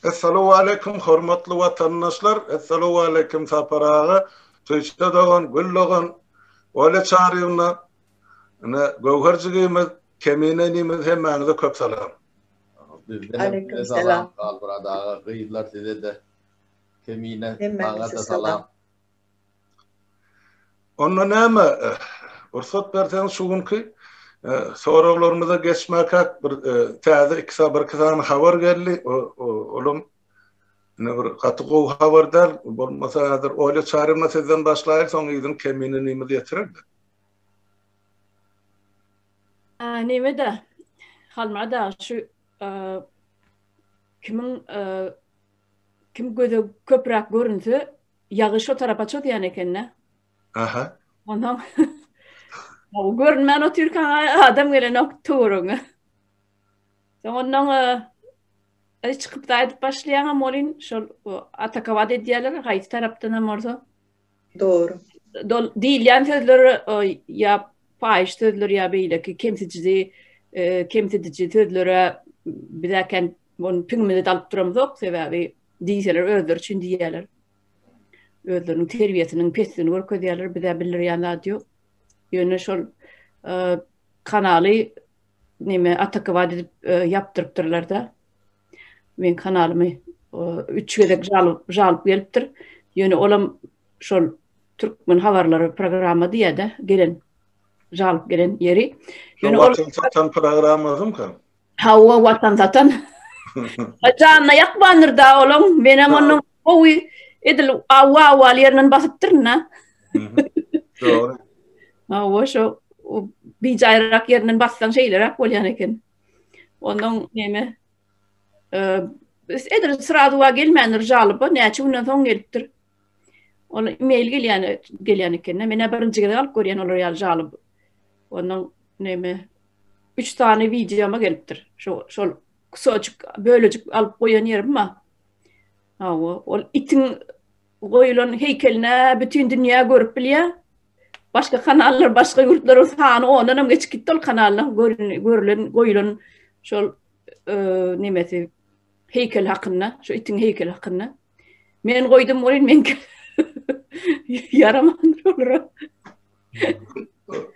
Essalawwaleýkum hormatly watandaşlar Essalawwaleýkum Sapar aga Söýçe dogan Gül dogan Olya Çaryýewna ine Göwher jigimiz Kemine inimiz hemmäňize köp salam. Bizden hem size salam Halmyrat aga gyzlar sizede Kemine saňada salam. Onda näme, rugsat berseňiz şu günki soraglarymyza geçmäkäk bir täze iki bir iki sany habar geldi. Olam ine bir gaty gowy habar däl. Bolmasa häzir Olýa Çaryýewna sizden başlaýyl, soň yzyny Kemine inimiz ýetirer-de. Neme-de, Halmyrat aga şu kimiň kim göze köpräk görünse Ýagy şo tarapa çozýan ekende. Aha. Ondan O görünmän otyrkaň adam gelenok töweregiňe. Soň ondan e, çykyp da aýdyp başlaýaňam welin şol atakawat edýärler haýsy tarapdan hem bolsa. Dogry. Dol diýilýän sözler ýa paýyş sözler ýa beýleki kemsidiji e, kemsidiji sözlere bizäken ony piňimize alyp duramzok sebäbi Diýseler özleri üçin diýýärler. Özleriniň terbiýesiniň pesligini görkezýärler, bize bildirýän zat ýok. Ýöne şol e, kanaly neme atakawat edip e, ýapdyrypdyrlar-da. Men kanalymy e, üç gezek jalyp, jalyp gelipdir. Ýöne olam şol Türkmen habarlary programma diýýär-de, gelen jalyp gelen ýeri. Ýöne ol Watan satan programmasymyka? Hawa watan satan. Janyna ýakmandyr da olaň. Menem onuň gowy edil awa awaly ýerinden basypdyryn da. Dogry. Hawa şo bijaýrak ýerinden bassaň şeýleräk bolýan eken. Ondan neme edil srazu gelmändir žaloba näçe günden soň gelipdir. Ol mail gelýän gelýän eken. Men birinji gezek alyp görýän olar ýaly žaloba. Ondan neme Üç sany wideoma gelipdir. Şo şol kusoçik bölejik alyp goýan ýerim bar. Hawa, ol itiň goýulan heýkeline bütin dünýä görüp bilýär. Başga kanallar, başga ýurtlaryň sany ondan hem geçip gitdi ol kanallaryň görülen, goýulan şol e, nemesi heýkel hakynda, şu itiň heýkeli hakynda. Men goýdum welin meňki ýaramandyr olara.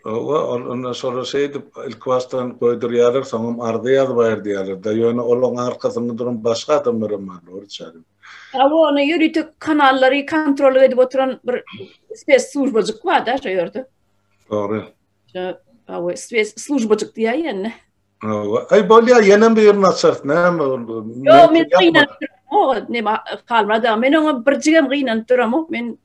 Hawa, onda şolar şeýdip ilki başdan goýdurýarlar, soňam arza ýazyp aýyrdýarlar-da. Ýöne olaryň arkasynda duran başga adamlar hem bar, dogry çaryň. Hawa, ony ýörite kanallary kontrol edip oturan bir spes službajyk bar-da şo ýerde. Dogry. Şo, hawa, spes službajyk diýäýen-de. Hawa. Aý bolýa, ýenem birini açarys. Näme ol? Ýok, men gynanyp duramok. Neme Halmyrat aga, men oňa birjigem gynanyp duramok. Men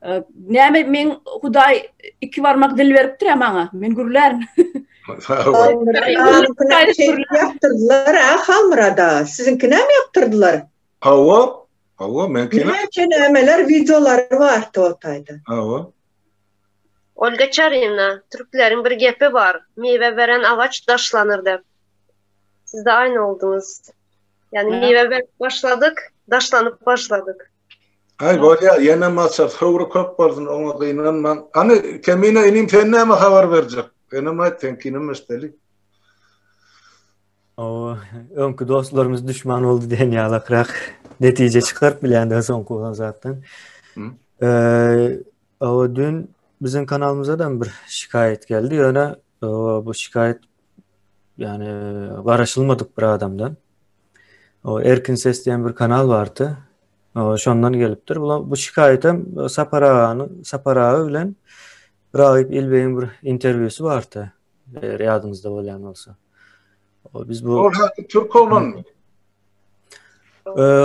e, näme men Hudaý iki barmak dil beripdir maňa. Men gürlärin. Ýapdyrdylar, a Halmyrat aga. Siziňki näme ýapdyrdylar? Hawa. Hawa, meňki. Näçe nämeler wideolary bar o taýda. Hawa. Olga Çaryna, Türkleriň bir gepi bar, Miwe beren agaç daşlanır dep. Sizde aýny olduňyz. Ýagny miwe berip başladyk, daşlanyp başladyk. Aý bolýa, ýenem açarys, höwri köp bolsun, oňa gynanmaň. Hany, Kemine inim sen näme habar berjek? Senem aýt, seňkinem eşdeli. Hawa, öňki dostlarymyz düşman boldy diýen ýalakrak netije çykaryp bilýändir soňky bolan zatdan. Hawa, dün biziň kanalymyza da bir şikaýat geldi, ýöne bu şikaýat ýani garaşylmadyk bir adamdan. O Erkin Ses diýen bir kanal bardy. O şondan gelipdir. Bu şikaýat hem Sapar aganyň Sapar aga bilen Ragyp Ilbeýiň bir interwýusy bardy. Eger ýadyňyzda bolýan bolsa. O biz bu Ol haky türk oglanmy?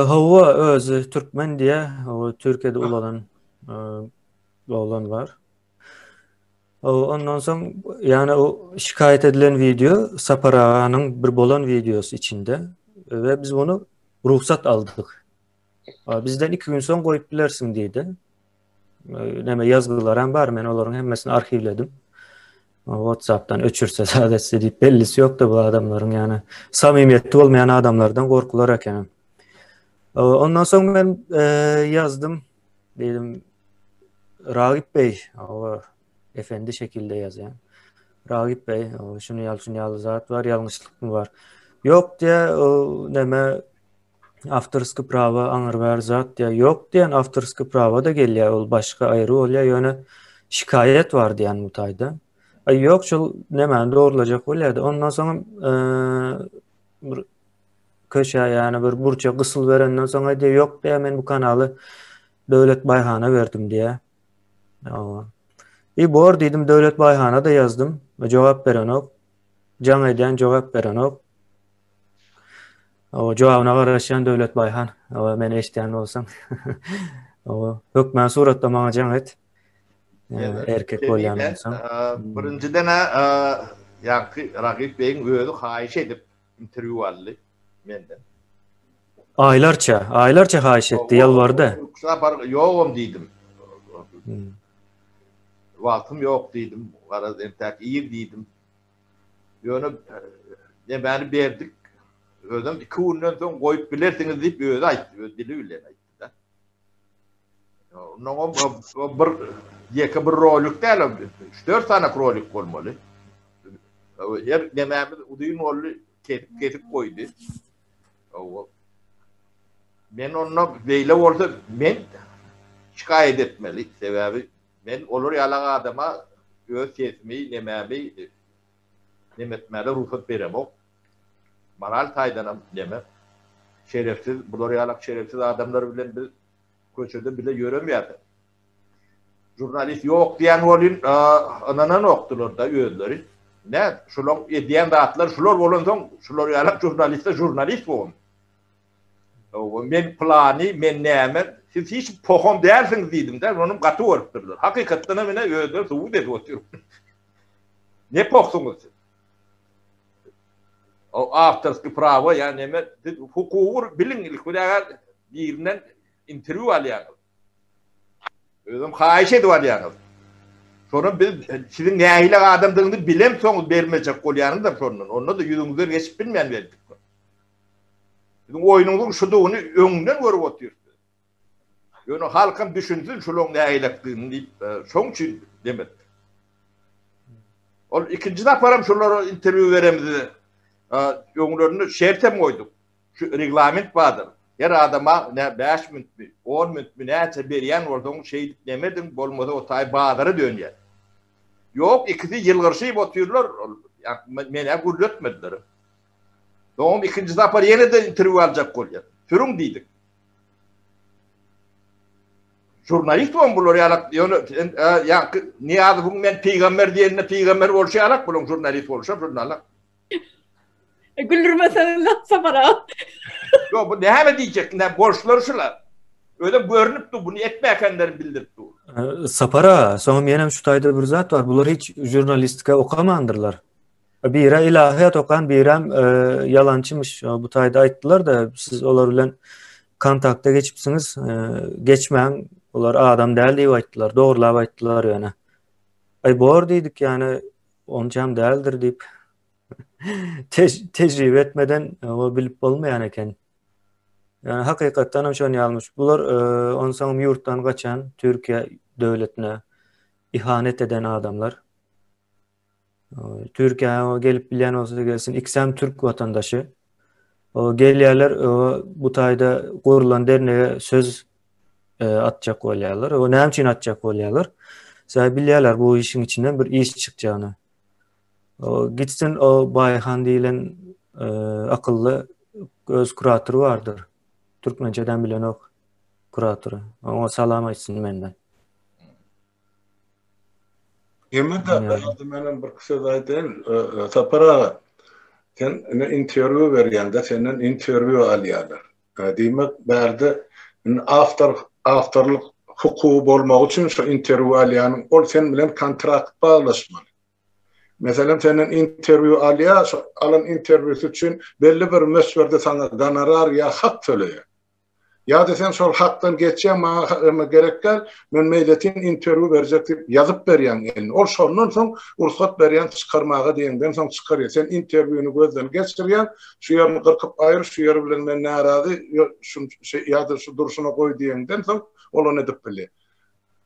Hawa, özi türkmen diýä, o Türkiýede ulalan oglan bar. Ondan soň ýani o şikaýat edilen wideo Sapar aganyň bir bolan wideosy içinde we biz bunu rugsat aldyk. Bizden 2 gün soň goýup bilersiň diýdi. Näme ýazgylaram bar, men olaryň hemmesini arhiwledim. WhatsAppdan öçürse zat etse diýip bellisi ýokdy bu adamlaryň ýani samimiýetli bolmaýan adamlardan gorkular eken. Ondan soň men e, ýazdym. Diýdim Ragip Bey, o efendi şekilde ýazýan. Ragip Bey, o şuny ýaly şuny ýaly zat bar, ýalňyşlykmy bar? Ýok diýe, o näme. Awtorskiý prawa aňyr bäri zat diýýär. Ýok diýen awtorskiý prawa da gelýär, ol başga aýry bolýar, ýöne şikaýat bar diýen bu taýda. Aý ýok şol nämäni dogrulajak bolýardy. Ondan soň bir köşä ýany bir burça gysyl berenden soň aýdýar, ýok diýýär, men bu kanaly Döwlet Baýhana berdim diýýär. I bor diýdim, Döwlet Baýhana da ýazdym, jogap berenok. Jaň edýän jogap berenok. O jogabyna garaşýan Döwlet Baýhan. O meni eşidýän bolsaň. O hökmän suratda maňa jaň et. Erkek bolýan bolsaň. Birinjiden ýaňky Ragyp beýiň özi haýyş edip interwýu aldy menden. Aýlarça, aýlarça haýyş etdi, ýalbardy. Sapar ýogam diýdim. Wagtym ýok diýdim. Garaz entäk ir diýdim. Ýöne nemäni berdik. Özem 2 günden soň goýup bilersiňiz diýip özi aýtdy, öz dili bilen aýtdy-da. Ondan bir ýeke bir rolik däl, 3-4 sany rolik bolmaly. Her nemämiz uzyn boldy, kesip-kesip goýdy. Men onda beýle bolsa men şikaýat etmeli. Sebäbi Men olar ýalak adama öz sesimi, nemämi neme etmäne rugsat beremok. Moral taýdanam neme. Şerefsiz, bular ýalak şerefsiz adamlar bilen biz köçede bile ýöremeýäs. Žurnalist ýok diýen bolyn, ynananokdylar-da özleri. Nä, şulaň edýän zatlary şular bolansoň, şular ýalak žurnaliste žurnalist bogun. Men plany, men näme, siz hiç poham dälsiňiz diýdim-de, onam gaty görüpdirler. Hakykatdan hem ine özleri subut edip otyr. Ne pohsuňyz siz? O awtorskiý prawo ýa neme, siz hukugy biliň ilki bilen birinden interwýu alýaňyz. Özem haýyş edip alýaňyz. Şonam biz siziň nähili adamdygyňyzy bilemsoňyz bermejek bolýanyňyzam şondan. Onda-da ýüzüňizden geçip bilmän berdik. Siziň oýnuňyzyň şudugyny öňünden görüp otyrys biz. Ýöne halkam düşünsin şulaň nähilekdigini diýip, şoň üçin demedik. Ol ikinji saparam şulara interwýu beremizde öňlerinde şertem goýduk. Şu reglament bardyr. Her adama nä 5 minutmy, 10 minutmy näçe berýän bolsaň şeýdip neme ediň, bolmasa o taý bazara dönýär. Ýok, ikisi ýylgyrşyp otyrlar. Men-ä gürletmediler. Soňam ikinji sapar ýene-de interwýu aljak bolýar. Sürüň diýdik. Žurnalist bolan bular ýalak, ýöne ýaňky Nyýazowyň men pygamber diýenine pygamber bolşy ýalak bulaň žurnalist bolşam žurnalak. Güldürmesene Sapar aga. Ýok, bu näme diýjek, näme bolşlary şular. Özem görnüp dur, bunu etmäkenleri bildirip dur. Sapar aga, soňam ýenem şu taýda bir zat bar, bular hiç žurnalistika okamandyrlar. Biri ilahiýat okan, birem ýalançymyş. Bu taýda aýtdylar-da, siz olar bilen kontakta geçipsiňiz, geçmäň, olar adam däl diýip aýtdylar, dogrulap aýtdylar ýöne. Aý bor diýdik, ýöne onçam däldir diýip. Tejribe etmeden o bilip bolmaýan eken. Ýöne hakykatdan hem şony ýalmyş. Bular onsoňam ýurtdan gaçan, Türkiýe döwletine ihanet eden adamlar. Türkiýä gelip bilýän bolsa gelsin. Ikisem türk watandaşy. O gelýärler, bu taýda gurulan dernege söz e, atjak bolýarlar. O näme üçin atjak bolýarlar? Sebäbi bilýärler bu işiň içinden bir iş çykjagyny. O gitsin o Baýhan diýilen e, akylly öz kuratory bardyr. Türkmençeden bilenok kuratory. Oňa salam aýtsyn menden. Emma-da bärde menem bir söz aýdaýyn, Sapar aga, sen ine interwýu berýäňde senden interwýu alýarlar. Diýmek, bärde indi awtor awtorlyk hukugy bolmagy üçin şu interwýu alýanyň ol sen bilen kontrakt baglaşmaly. Meselem, senden interwýu alýar, şo alan interwýusy üçin belli bir möçberde saňa gonorar ýa hak töleýär. Ýa-da sen şol hakdan geçýäň, maňa eme gerek däl, men meýletin interwýu berjek diýip ýazyp berýäň eline. Ol şondan soň rugsat berýän çykarmaga diýeňden soň çykarýar. Sen interwýuny gözden geçirýäň, şu ýerini gyrkyp aýyr, şu ýeri bilen men närazy, şun ýa-da şu durşuna goý diýeňden soň ol ony edip bilýär.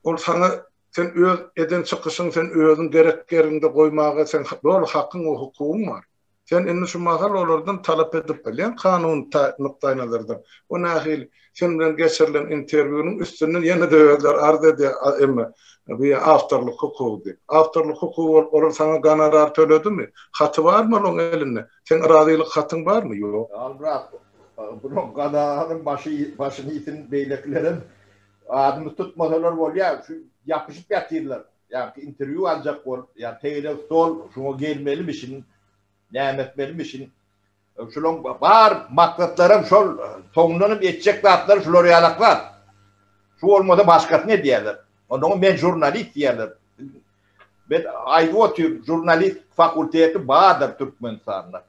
Ol saňa sen öz eden çykyşyň sen özüň gerek ýeriňde goýmaga sen doly hakyň we hukugyň bar. Sen indi şu mahal olardan talap edip bilýäň kanun nukdaýnazardan. O nähili sen bilen geçirilen interwýunyň üstünden ýene-de özleri arz edýär emme bu awtorlyk hukugy diýip. Awtorlyk hukugy bolup olar saňa gonorar töledimi? Haty barmy olaň elinde? Seň razylyk hatyň barmy? Ýok. Halmyrat, bunuň gonoraryň başy başyny iýsin beýlekilerem adymy tutmasalar bolýar, şu ýapyşyp ýatyrlar. Ýaňky interwýu aljak bolup, ýa tegelek stol şuňa gelmelimişin, näme etmelimişin. Şulaň bar maksatlaram şol, soňundanam etjek zatlary şular ýalak zat. Şu bolmasa başgasyny edýärler. Onnoňam men žurnalist diýýärler. Men aýdyp otyryn, žurnalist fakulteti bardyr Türkmenistanda.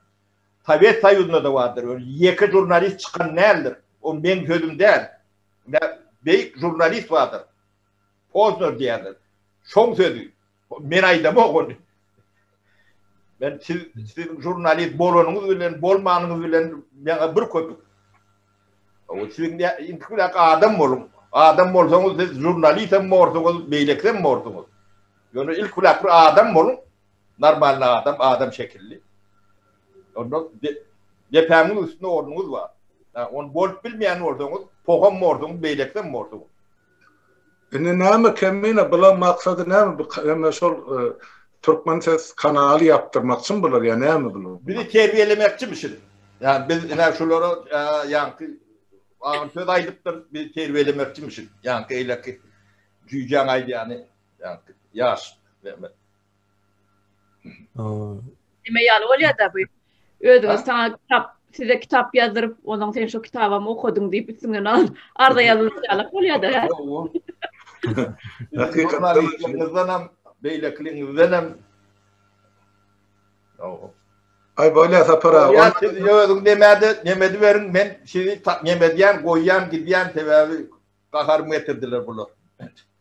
Sowet Soýuzynda-da bardyr. Ýöne ýeke žurnalist çykan däldir. O meň sözüm däl. Beýik žurnalist bardyr. Pozner diýýärler. Şoň sözi. Men aýdamok ony. Men siz siziň žurnalist bolanyňyz bilen, bolmanyňyz bilen meňe bir köpük. O siziň indiki bilen adam boluň. Adam bolsaňyz siz žurnalist hem borsuňyz, beýleki hem borsuňyz. Ýöne ilk bilen bir adam boluň. Normalny adam, adam şekilli. Onda depäňiň üstünde ornuňyz bar. Ony bolup bilmeýän bolsaňyz, poham borsuňyz, beýleki hem borsuňyz. Indi näme Kemine bulaň maksady näme bu hemme şol Türkmen ses kanaly ýapdyrmakçymy bular ýa näme bular? Bizi terbiýelemekçimişin. Ýa biz ine şulara ýaňky agyr söz aýdypdyr, bizi terbiýelemekçimişin. Ýaňky eýleki jüýjäň aýdýany ýaňky ýaş näme. Neme ýaly bolýar-da bu. Özüňiz saňa kitap, size kitap ýazdyryp, onuň sen şu kitabam okadyň diýip üstüňden arza ýazylyp ýalak bolýar-da. Žurnalistligiňizdenem, beýlekiligiňizdenem. Aý bolýar Sapar aga. Bolýar siz özüň nemede nemediberiň men sizi nemedýän goýýan gidýän sebäbi gaharymy getirdiler bular.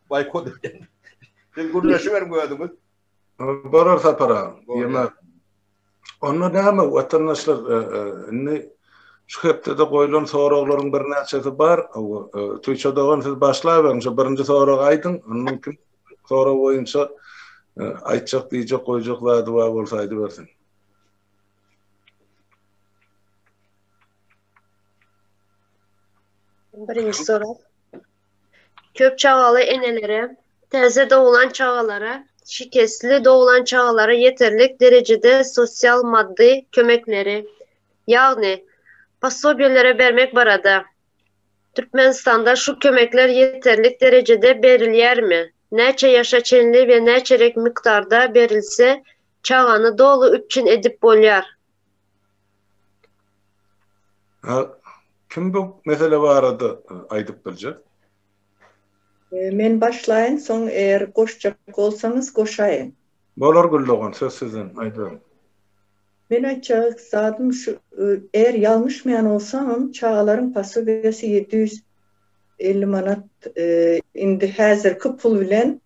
Boýkot edýän. Siz gürleşiberiň özüňiz. Bolar Sapar aga. Ýeme. Onda näme watandaşlar e, e, indi şu hepdede goýlan soraglaryň birnäçesi bar. E, Tuýça dogan siz başlaberiň. Şu birinji soragy aýdyň. Ondan kim sorag boýunça aýtjak, diýjek, goýjak zady bar bolsa aýdybersin. Birinji sorag. Köp çagaly enelere, täze doglan çagalara, şikesli doglan çagalara ýeterlik derejede sosial-maddy kömekleri, ýagny posobiýelere bermek barada. Türkmenistanda şu kömekler ýeterlik derejede berilýärmi? Näçe ýaşa çenli we näçerek mukdarda berilse, çagany doly üpjün edip bolýar? Kim bu mesele barada aýdyp biljek? Men başlaýyn, soň eger goşjak bolsaňyz goşaýyň. Bolar Gül dogan, söz sizden, aýdyberiň. Men aýtjak zadym şu, eger ýalňyşmaýan bolsamam, çagalaryň posobiýasy 750 manat, indi häzirki pul bilen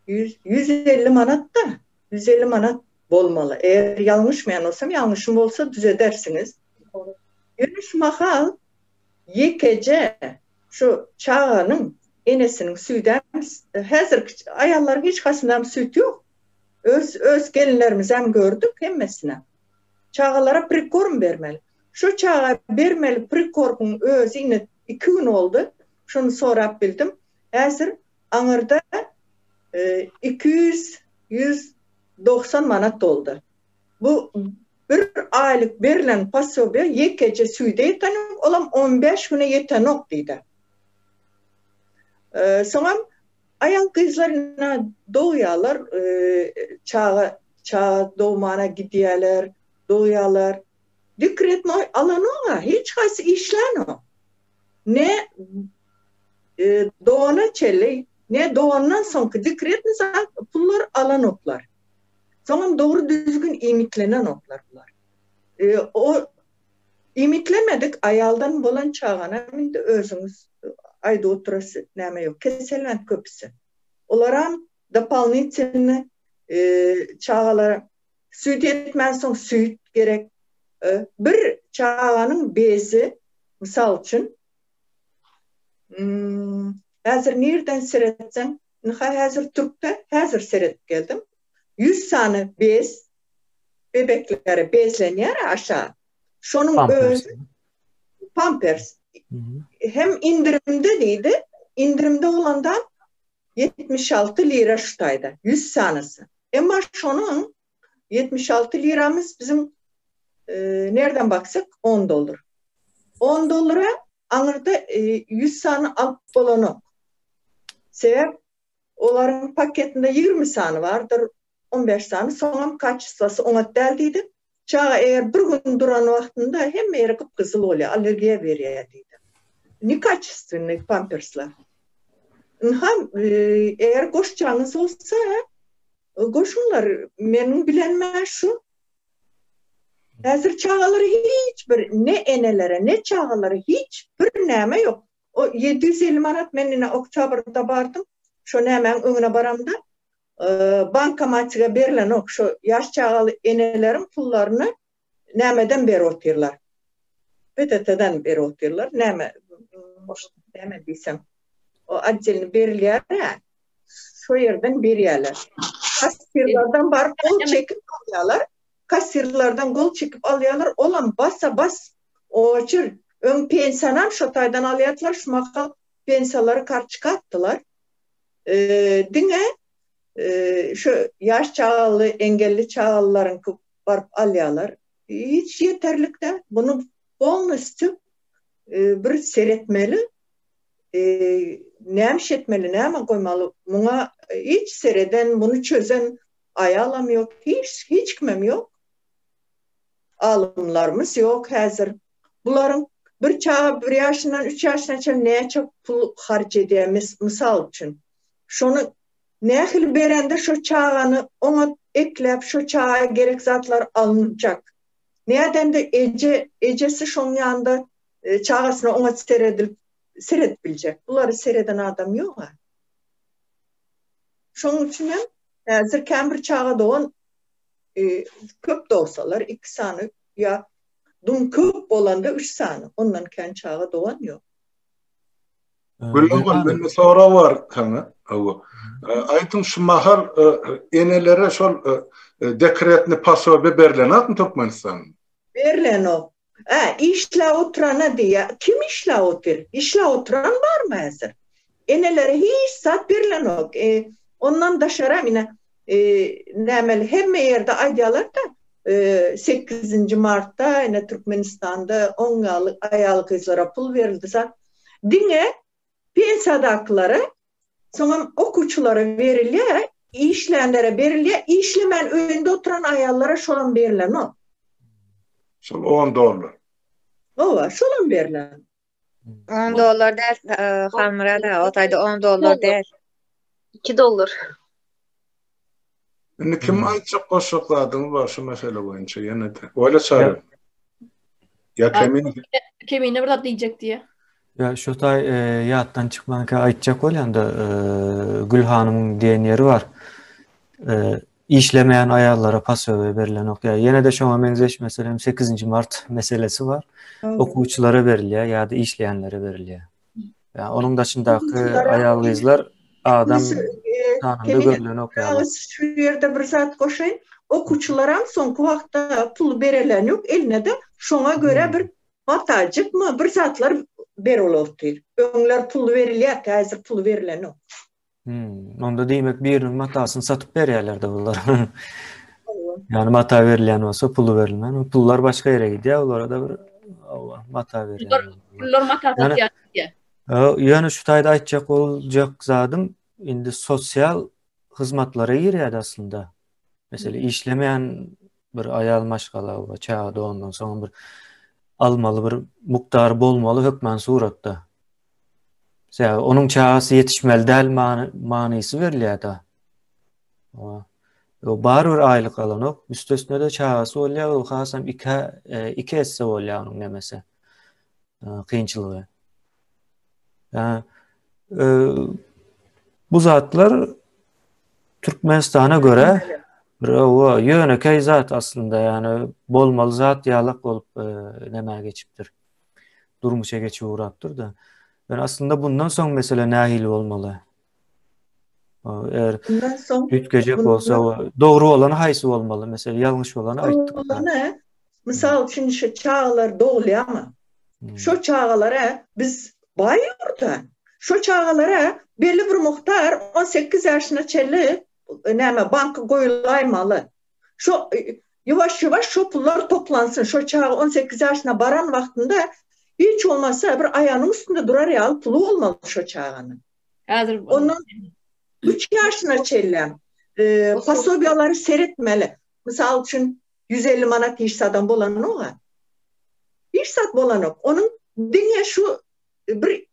150 manat-da, 150 manat bolmaly. Eger ýalňyşmaýan bolsam, ýalňyşym bolsa düzedersiňiz. Ýöne şu mahal ýekeje şu çaganyň enesiniň süýdem häzirki aýallaryň hiç haýsynda süýt ýok. Öz öz gelinlerimizem gördük hemmesine. Çagalara prikorm bermeli. Şu çaga bermeli prikormyň özi indi 2 gün oldy. Şony sorap bildim. Häzir aňyrda 200 190 manat boldy. Bu bir aýlyk berlen posobiýa ýekeje süýde ýetenok, olam on bäş güne ýetenok diýdi. Soňam aýal gyzlar ina dogýarlar, çaga çaga dogmana gidýärler, dogýarlar. Dekretnoý alanok-a, hiç haýsy işlänok. Ne dogana çenli, ne dogandan soňky dekretny zat pullar alanoklar. Soňam dogry düzgün iýmitlenenoklar bular. O iýmitlenmedik aýaldan bolan çaganam indi özüňiz aýdyp oturasy näme ýok. Kesellän köpüsi. Olaram doполнительny çagalara süýt ýetmänsoň süýt gerek. Bir çaganyň bezi mysal üçin häzir nirden seretseň Ynha häzir türkde häzir seredip geldim. 100 sany bez. bebeklere bezlenýär aşa. Şonuň özi pampers. Hem indirimde diýdi. Indirimde bolanda 76 lira şu taýda, 100 sanysy. Emma şonuň 76 liramyz biziň e, nereden baksak 10 dollar. 10 dollara aňyrda 100 e, sany alyp bolanok. Sebäp olaryň paketinde 20 sany bardyr, 15 sany, soňam kaçestwasy oňat däl diýdi. Çaga eger bir gün duran wagtynda hemme ýeri gyp-gyzyl bolýar, allergiýa berýär diýdi. Nekaçestwennyý pampersler. Ynha, eger goşjaňyz bolsa, goşuňlar. Meniň bilenime şu. Häzir çagalara hiç bir, ne enelere, ne çagalara hiç bir näme ýok. O 750 manat men ine oktýabrda bardym. Şo nämäň öňüne baramda, bankomatika berlenok şo ýaş çagaly eneleriň pullaryny nämeden berip otyrlar PTT-den berip otyrlar näme näme diýsem o otdelny berilýär şo ýerden berýärler kassirlerden baryp gol çekip alýarlar kassirlerden gol çekip alýarlar olam basa bas oçur öň pensiýanam şo taýdan alýardylar şu mahal pensiýalary kartoçka atdylar Diňe şu ýaş çagaly, engelli çagalylaryňky baryp alýarlar. Hiç ýeterlik däl. Muny polnostýu bir seretmeli. Näme iş etmeli, näme goýmaly? Muňa hiç sereden, muny çözen aýalam ýok, hiç hiç kimem ýok. Alymlarymyz ýok häzir. Bularyň bir çaga bir ýaşyndan üç ýaşyna çenli näçe pul harç edýär mysal üçin. Şony nähili berende şo çagany oňat ekläp şo çaga gerek zatlar alynjak. Nädende eje ejesi şoň ýanynda çagasyna oňat seredilip seredip biljek. Bulary sereden adam ýoga. Şoň üçin hem häzir kän bir çaga dogan köp dogsalar iki sany ýa Dum köp bolanda üç sany, ondan kän çaga dogan ýok. Gülogul, mende sorag bar saňa. Hawa. Aýdyň şu mahal enelere şol dekretni posobiýe berlenokmy Türkmenistanda? Berlenok. Ä, işläp oturana diýýä. Kim işläp otyr? Işläp oturan barmy häzir? Enelere hiç zat berlenok. Ondan daşaram ine nämeli hemme ýerde aýdýarlar-da, sekizinji martda ine Türkmenistanda oň ýaly aýal-gyzlara pul berildi zat. Diňe pensiýadakylara, soňam okuwçylara berilýär, işlänlere berilýär, işlemän öýünde oturan aýallara şolam berlenok. Şol on dollar. Hawa, şolam berlen. 10 dollar däl, Halmyrat aga, o taýda 10 dollar däl. 2 dollar. Indi kim aýtjak goşjak zadyňyz bar şu mesele boýunça ýene-de. Oýla çary. Ýa Kemine. Kemine bir zat diýjek diýe. Ýa şu taý ýatdan çykmanka aýtjak bolýan-da, Gül hanymyň diýen ýeri bar. Işlemeýän aýallara posobiýe berilenok. Ýa ýene-de şoňa meňzeş meselem sekizinji mart meselesi bar. Okuwçylara berilýär ýa-da işleýänlere berilýär. Ýa onuň daşyndaky aýal-gyzlar adam sanynda görlenok ýaly. Şu ýerde bir zat goşaýyn. Okuwçylaram soňky wagtda pul berelen ýok eline-de şoňa görä bir matajykmy bir zatlar berip otyr. Öňler pul berilýärdi, häzir pul berilenok. Hmm, onda diýmek biriniň matasyny satyp berýärler-de bular. Ýani mata berilýän bolsa puly berilmän, o pullar başga ýere gidýär, olara da bir hawa, mata berýär. Pullar mata satýar diýýär. Ýöne şu taýda aýtjak boljak zadym indi sosial hyzmatlara girýär aslynda. Meselem, işlemeýän bir aýal maşgala we çaga dogandan soň bir almaly bir mukdary bolmaly hökman suratda. Sebäbi onuň çagasy ýetişmeli däl manysy berilýär-de. O barybir aýlyk alanok. Üstesine-de çagasy bolýar, o hasam iki e, iki esse bolýar onuň nemesi. E, kynçylygy. Ýa e, bu zatlar Türkmenistana görä bir owa ýönekeý zat aslynda, ýani bolmaly zat ýalak bolup e, nämä geçipdir. Durmuşa geçip ugrapdyr-da. Ýöne aslynda bundan soň mesele nähili bolmaly? Eger üýtgejek bolsa, dogry bolany haýsy bolmaly? Meselem, ýalňyş bolany aýtdyk. Bolany, mysal üçin, şu çagalar dogulýarmy? Şo çagalara biz baý ýurda, şo çagalara belli bir mukdar 18 ýaşyna çenli näme banka goýulaýmaly. Şo ýuwaş-ýuwaş şo pullar toplansyn. Şo çaga 18 ýaşyna baran wagtynda hiç bolmasa bir aýagynyň üstünde durar ýaly puly bolmaly şo çaganyň. Häzir ondan 3 ýaşyna çenli posobiýalary seretmeli. Mysal üçin 150 manat hiç zadam bolanok-a. Hiç zat bolanok. Onuň diňe şu bir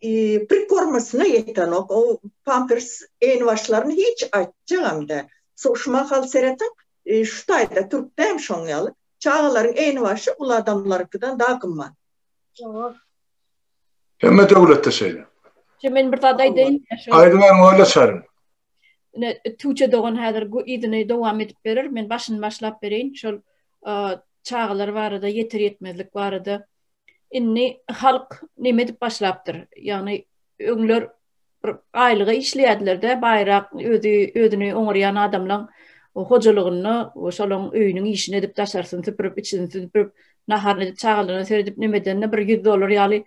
prikormasyna ýetenok. O pampers eýnibaşlaryny hiç aýtjagam däl. Şu mahal seretiň, şu taýda türkde hem şoň ýaly. Çagalaryň eýnibaşy uly adamlaryňkydan daha gymmat. Hemme döwletde şeýle. Şu men bir zat aýdaýyn. Aýdyň öyle çaryn. Ine Tuğçe dogan häzir bu yzyny dowam edip berer. Men başyny başlap bereýin. Şol çagalar barada, ýeter ýetmezlik barada. Indi halk neme edip başlapdyr? Ýagny öňler bir aýlyga işleýärdiler-de, baýrak özi özüni oňarýan adamlaň hojalygynda şolaň öýüniň işini edip daşarysyny süpürip, içini süpürip, naharyny edip, çagalaryna seredip neme edende bir 100 dollar ýaly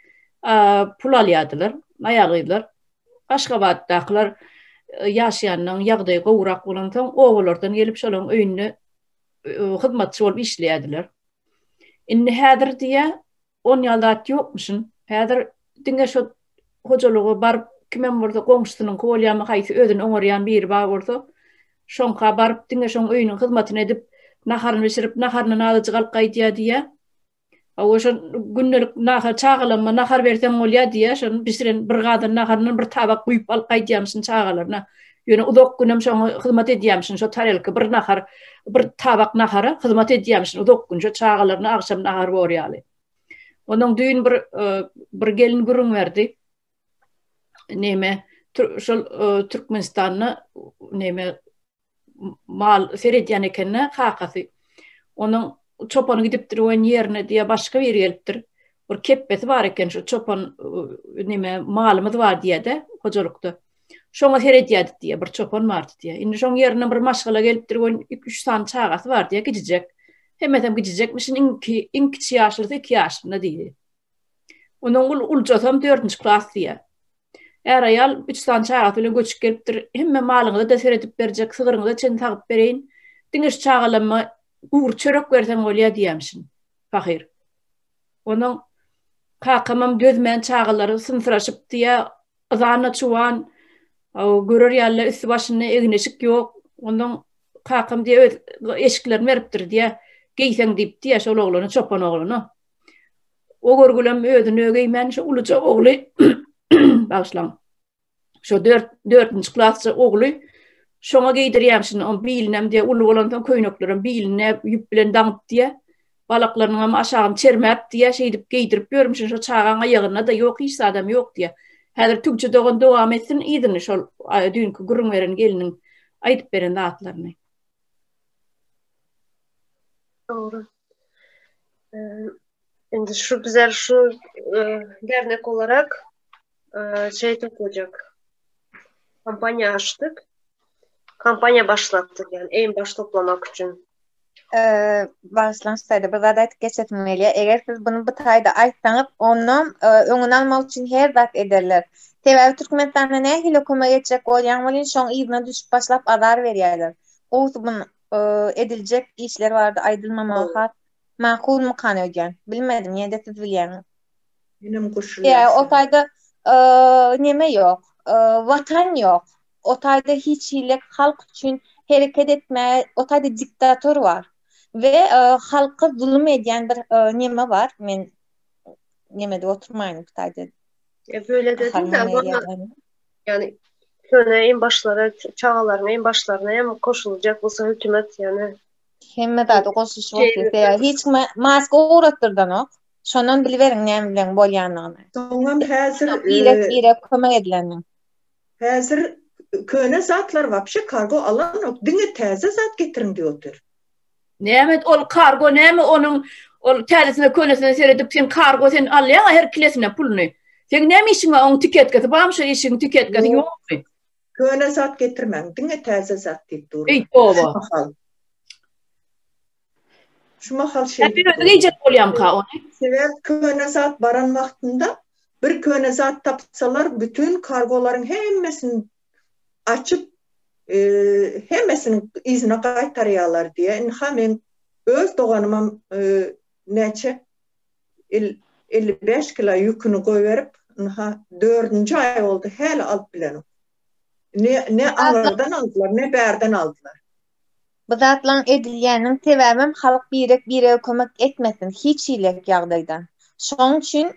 pul alýardylar aýal-gyzlar. Aşgabatdakylar ýaşaýanynyň ýagdaýy gowurak bolansoň obalardan gelip şolaň öýünde hyzmatçy bolup işleýärdiler. Indi häzir diýä on ýaly zat ýokmuşyn. Häzir diňe şo hojalyga baryp kimem bolsa goňşusynyňky bolýarmy haýsy özüni oňarýan biri bar bolsa şoňka baryp diňe şoň öýüniň hyzmatyny edip naharyny bişirip naharyndan azajyk alyp gaýdýar diýä. Hawa şo gündelik nahar çagalamma nahar berseň bolýar diýýär. Şony bişiren bir gazan naharyndan bir tabak guýup alyp gaýdýarmyşyn çagalaryna. Ýöne uzak günem şoňa hyzmat edýärmişin. Şo tarelka bir nahar, bir tabak nahara hyzmat edýärmişin uzak gün şo çagalaryna agşam nahar bor ýaly. Onuň düýn bir e, bir gelin gürrüň berdi. Neme şol e, Türkmenistanda neme mal seredýän ekende kakasy. Onuň çopany gidipdir oýun ýerine diýe başga biri gelipdir. Bir kepbesi bar eken şu çopan neme malymyz bar diýede hojalykda. Şoňa seredýärdik diýe bir çopan bardy diýe. Indi şoň ýerine bir maşgala gelipdir oýun 2-3 sany çagasy bar diýe gijijek. Hemmesem gijijekmişin iň iň kiçi ýaşlysy 2 ýaşynda diýdi. Onuň ul uljasam 4-nji klas diýe. Är-aýal üç sany çagasy bilen göçüp gelipdir. Hemme malyňyza-da seredip berjek, sygryňyza çenli sagyp bereýin. Diňe şu çagalamma gury çörek berseň bolýar diýýämişin, pahyr. Onuň kakamam dözmän çagalary synsyraşyp diýýär, yzan-da çuwan, görer ýaly üsti-başynda egin-eşik ýok. Ondan kakam diýýär, öz eşiklerini beripdir diýýär, geýseň diýip diýýär şol oglana, çopan oglana. O görgülem özüni ögeýmän şu uluja ogly bagyşlaň. Şu dört, dördünji klasça ogly şoňa geýdirýän şuny, on bilinem diýe uly bolansoň köýneklerem biline ýüp bilen daňyp diýe, balaklarynyň hem aşagyny çermäp diýe, şeýdip geýdirip ýörmüşin şo çagaň aýagynda-da ýok hiç zadam ýok diýe. Häzir Tüwçe dogan dowam etsin yzyny şol düýnki gürrüň beren gelniň aýdyp beren zatlaryny. Dogry. Indi şu bizler şu e, dernek olarak e, şey toplayacak. Kampanya açtık. Kampanya başlattık yani en baş toplamak için. Bagyşlaň şu taýda bir zat aýdyp geçesim gelýär. Eger siz bunu bu taýda aýtsaňyz, ondan e, öňüni almak üçin her zat ederler. Sebäbi Türkmenistanda nähili kömek etjek bolýaň welin, şoň yzyna düşüp başlap azar berýärler. Gowusy bunu ediljek işler barada aýdylmamagy has makulmykan öýdýän. Bilmedim, ýene-de siz bilýäňiz. Menem goşulýan. Ýa, o taýda neme ýok, watan ýok. O taýda hiç hili halk üçin hereket etmäge, o taýda diktator bar. We halka zulum edýän bir neme bar. Men neme diýip oturmaýyn bu taýda. E, böyle dedim de, Yani köne en başlara, çagalaryň en başlaryna hem goşuljak bolsa hökümet yani. Hemme zada goşulyşyp otyr. Sebäbi hiç kime maska ugratdyrdanok. Şondan biliberiň näme bilen bolýanyny. Soňam häzir birek birek kömek edilenini. Häzir köne zatlar wapşe kargo alanok. Diňe täze zat getiriň diýip otyr. Näme ol kargo näme onuň ol täzesine könesine seredip sen kargo sen alýaň her kilesine puluny. Seň näme işiň bar oň tiketkesi barmy şo işiň tiketkesi ýokmy? Köne zat getirmäň, diňe täze zat diýip durlar. Eý toba. Şu mahal şeýdip. Sen özi geýjek bolýamka ony? Sebäp köne zat baran wagtynda bir köne zat tapsalar bütün kargolaryň hemmesini açyp hemmesini yzyna gaýtarýarlar diýýär. Ynha meň öz doganymam näçe 55 kilo ýüküni goýberip, ynha dördünji aý boldy, häli alyp bilenok. Ne ne aňyrdan aldylar, ne bärden aldylar. Bu zatlaň edilýäniniň sebäbem halk birek birege kömek etmesin hiç hilek ýagdaýda. Şoň üçin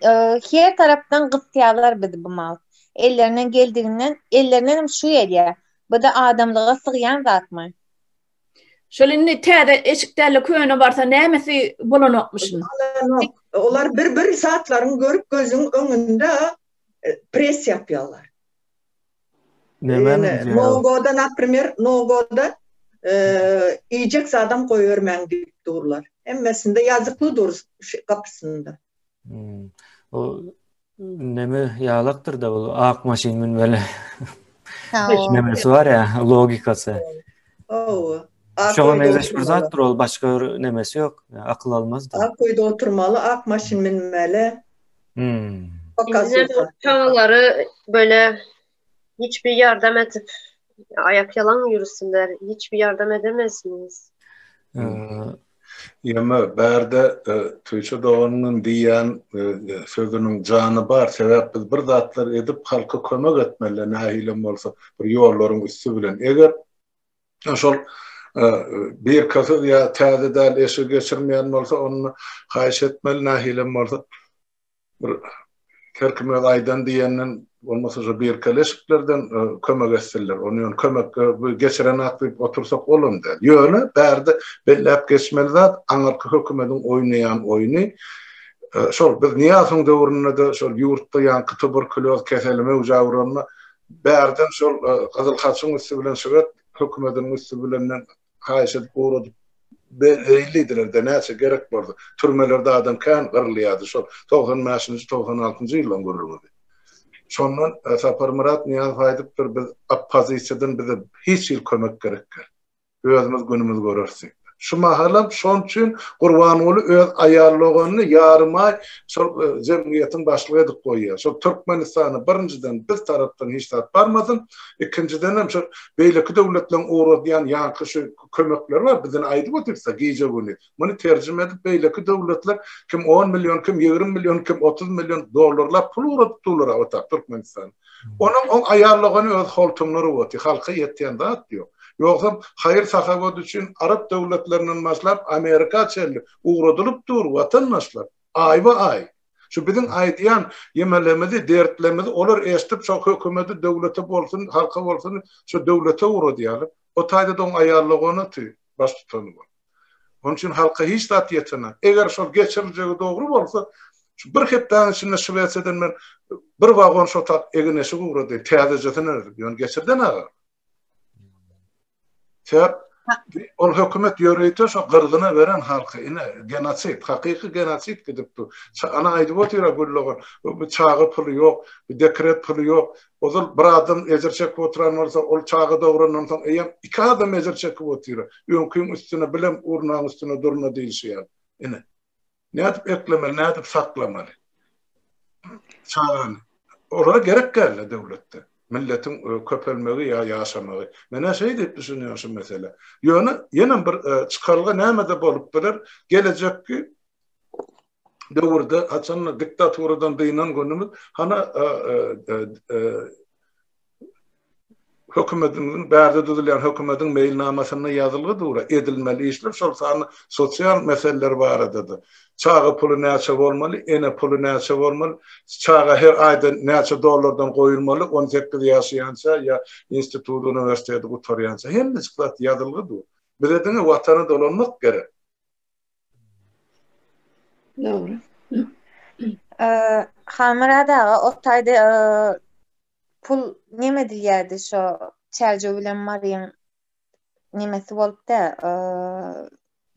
her tarapdan gysýarlar bizi bu mal. Ellerinden geldiginden ellerindenem şu gelýär. Buda adamlyga sygýan zatmy? Şol indi täze eşik dälde köne barsa nämesi bolanokmyşyn. Bolanok. Olar bir bir zatlaryň görüp gözüň öňünde pres ýapýarlar. Näme? Nogoda naprimer, nogoda iýjek zadam goýbermäň diýip durlar. Hemmesinde ýazykly dur gapysynda. Hmm. O neme ýalakdyr da bu ak maşyn münmeli. Nemesi bar ya, logikasy. Hawa. Şoňa meňzeş bir zatdyr ol, başga bir nemesi ýok. Akyl almaz da. Ak öýde oturmaly, ak maşyn münmeli. Hmm. Çagalary böyle hiçbir yardım edip ayak yalan yürüsünler. Hiçbir yardım edemezsiniz. Ýöne bärde Tüýçe doganyňam diýýän sözüniň jany bar, sebäp biz bir zatlar edip halka kömek etmeli nähilem bolsa bir ýollaryň üsti bilen. Eger şol birkasyz ýa täze däl eşigi geçirmeýän bolsa onda haýyş etmeli nähilem bolsa bir her kim öz aýdan diýenden bolmasa şo birkeli eşiklerden kömek etsinler. Ony ýöne kömek bu geçirenak diýip otursak olam däl. Ýöne bärde belläp geçmeli zat aňyrky hökümediň oýnaýan oýny şol biz Nyýazowyň döwründe-de şol ýurtda ýaňky tuberkulýoz keseli möwjäp uranda bärden şol Gyzyl Haçyň üsti bilen şwed hökümediniň üsti bilenden haýyş edip ugradyp beýlediler-de näçe gerek bolsa. Türmelerde adam kän gyrylýardy şol 95-nji, 96-njy ýyllaryň gürrüňidi. Şondan Saparmyrat Nyýazow aýdypdyr, biz oppozisiýadan bize hiç hili kömek gerek däl. Özümiz günümizi göreris diýip. Şu mahalam şoň üçin Gurbanguly öz aýal doganyny ýarym aý şol jemgyýetiň başlygy edip goýýar. Şol Türkmenistana birinjiden biz tarapdan hiç zat barmasyn, ikinjidenem şol beýleki döwletleriň ugradýan ýaňky şu kömekleri bar, bizden aýdyp otyrys-da gije-gündiz. Muny terjime edip beýleki döwletler kim on million, kim 20 million, kim 30 million dollarlap pul ugradyp durlar otap Türkmenistana. Onuň oň aýallygany öz holtumlary oty, halka ýetýän zat ýok. Ýogsam haýyr-sahawat üçin arap döwletlerinden başlap Amerika çenli ugradylyp dur watandaşlar, aýba-aý. Şu biziň aýdýan ýemelemizi, dertlerimizi olar eşidip şo hökümeti döwlete bolsun, halka bolsun şo döwlete ugradýarlar. O taýda-da oň aýallygy oty, baştutany bolup. Onuň üçin halka hiç zat ýetenok. Eger şol geçiriljegi dogry bolsa, şu bir hepdäniň içinde Şwesiýadan men bir wagon şo tak egin-eşik ugradaýyn, täzejesini edip, ýöne geçirden aga. Sebäp ol hökümet ýörite şo gyrgyna beren halky, ine, genosid, hakyky genosid gidip dur. Ana aýdyp otyr-a Güldogan, bu çaga puly ýok, bu dekret puly ýok. Ozal bir adam ejir çekip oturan bolsa, ol çaga dograndan soň eýýäm iki adam ejir çekip otyr. Öňkiň üstüne bilem urnaň üstüne durna diýlişi ýaly. Ine. Nädip eklemeli, nädip saklamaly? Çagany. Olara gerek däldi döwletde. Milletiň köpelmegi ýa ýaşamagy. Men-ä şeý diýip düşünýän şu meselä. Ýöne ýenem bir çykalga nämede bolup biler? Gelejekki döwürde haçanda diktaturadan dynan günümiz hana hökümetimiziň bärde düzülýän hökümetiň meýilnamasynda ýazylgy dur edilmeli işler şol sanda sosial meseleler barada-da çaga puly näçe bolmaly ene puly näçe bolmaly çaga her aýda näçe dollardan goýulmaly 18 ýaşaýança ýa institut uniwersiteti gutarýança hemmejik zat ýazylgy dur bize diňe watana dolanmak gerek Dogry. Halmyrat aga o taýda pul neme diýýärdi şo Çärjew bilen Maryň nemesi bolupda